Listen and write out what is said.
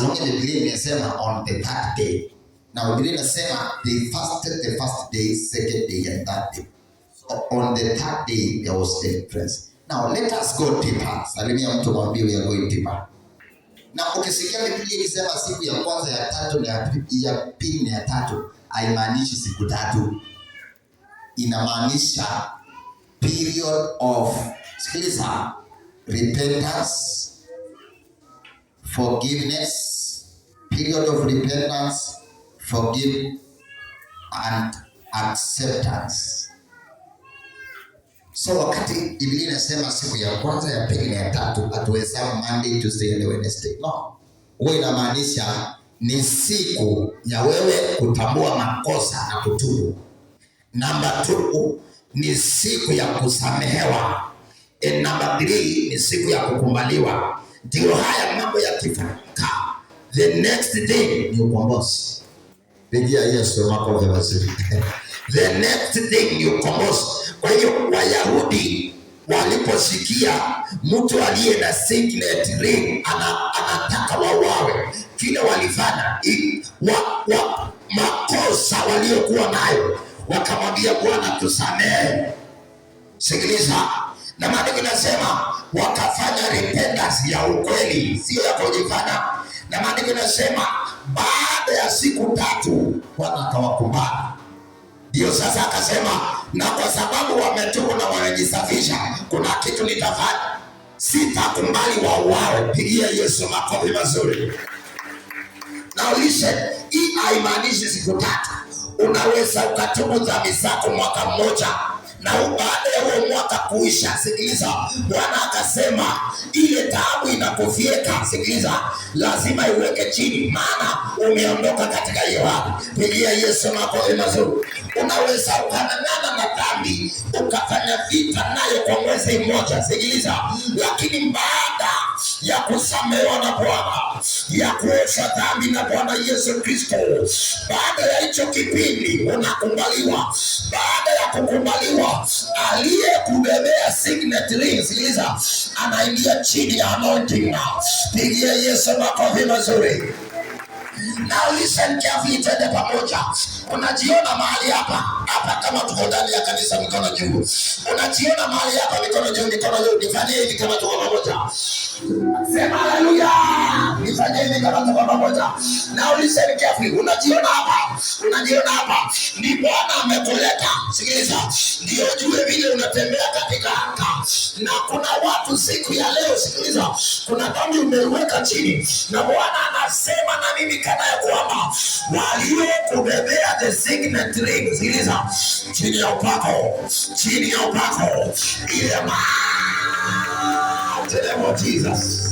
As long as Biblia imesema on the third day. Na Biblia inasema they fasted the first day, second day and third day. So on the third day there was deliverance. Now let us go deeper. Salimia mtu, mwambie we are going deeper. Na ukisikia Biblia ikisema siku ya kwanza, ya tatu na ya pili na ya tatu, haimaanishi siku tatu. Inamaanisha period of, sikiliza, repentance, forgiveness, period of repentance, forgive and acceptance. So wakati Biblia inasema siku ya kwanza, ya pili na ya tatu, hatuhesabu Monday, Tuesday and Wednesday. No. Huwa inamaanisha ni siku ya wewe kutambua makosa na kutubu. Namba 2 ni siku ya kusamehewa. And number 3 ni siku ya kukubaliwa. Ndio haya mambo yakifanyika, the next thing ni ukombozi. Pigia Yesu makofi mazuri. The next thing ni ukombozi. Kwa hiyo Wayahudi waliposikia mtu aliye na signet ring anataka wauawe, kile walifanya makosa waliokuwa nayo, wakamwambia Bwana, tusamehe. Sikiliza, na maandiko inasema wakafanya repentance ya ukweli, sio ya kujifanya. Na maandiko inasema baada ya siku 3 Bwana akawakubali. Ndio sasa akasema, na kwa sababu wametubu na wamejisafisha, kuna kitu nitafanya, sitakubali wauawe. Pigia Yesu makofi mazuri. Now listen, hii haimaanishi siku 3. Unaweza ukatubu dhambi zako mwaka mmoja, na baada ya huo mwaka kuisha, sikiliza, Bwana akasema ile taabu inakufyeka, sikiliza, lazima iweke chini, maana umeondoka katika hiyo hali. Pigia Yesu makofi mazuri. Unaweza ukang'ang'ana na dhambi ukafanya vita nayo kwa mwezi mmoja, sikiliza, lakini baada ya kusamehewa na Bwana, ya kuosha dhambi na Bwana Yesu Kristo, baada ya hicho kipindi unakubaliwa. Baada ya kukubaliwa, aliyekubebea signet ring, sikiliza, anaingia chini ya anointing. Pigia Yesu makofi mazuri. Now listen carefully, twende pamoja. Unajiona mahali hapa hapa, kama tuko ndani ya kanisa, mikono juu. Unajiona mahali hapa, mikono juu, mikono juu. Nifanyie hivi kama tuko pamoja. Sema haleluya. Nifanyie hivi kama tuko pamoja. Now listen carefully. Unajiona hapa, unajiona hapa, ni Bwana amekuleta. Sikiliza, ndio ujue vile unatembea katika anga. Na kuna watu siku ya leo, sikiliza, kuna dhambi umeiweka chini, na Bwana anasema na mimi kana ya kwamba waliokubebea the signet ring, sikiliza, chini ya upako, chini ya upako, ile mighty name of Jesus.